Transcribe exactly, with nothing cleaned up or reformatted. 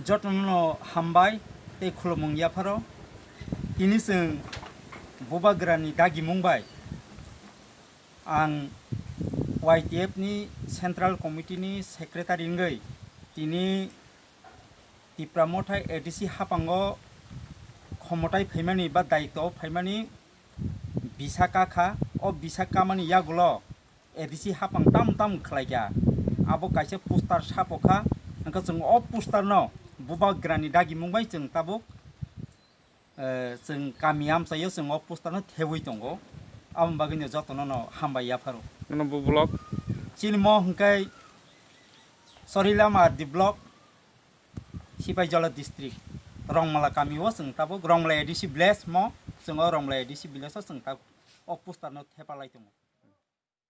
Jotono hambai tei khulumung yapharo. Tini chwng Bubagrani dagimung bai ang Y T F ni Central Committee ni Secretary wngwi tini Tipra Motha A D C haphango khomotai phaimani ba daitw phaimani bisa kakha. O bisa kamani yagulo A D C haphang tam tam khlaikha. Abo kaisa poster sapo kha. Hwnkhe chwng o poster no Bubagrani dagimung bai chwng tabuk, eh, chwng kami amchaio chwng o poster no thebwi tongo. Aboni bagwino jotono no hambai yapharo. Nono bo block? Chini mo hwnkhe Sorilama R D block, Sipaijala district, Rongmala kami o chwng tabuk Rongmala A D C village mo, chwng o Rongmala A D C village o chwng tabuk o poster no thepalai tongo.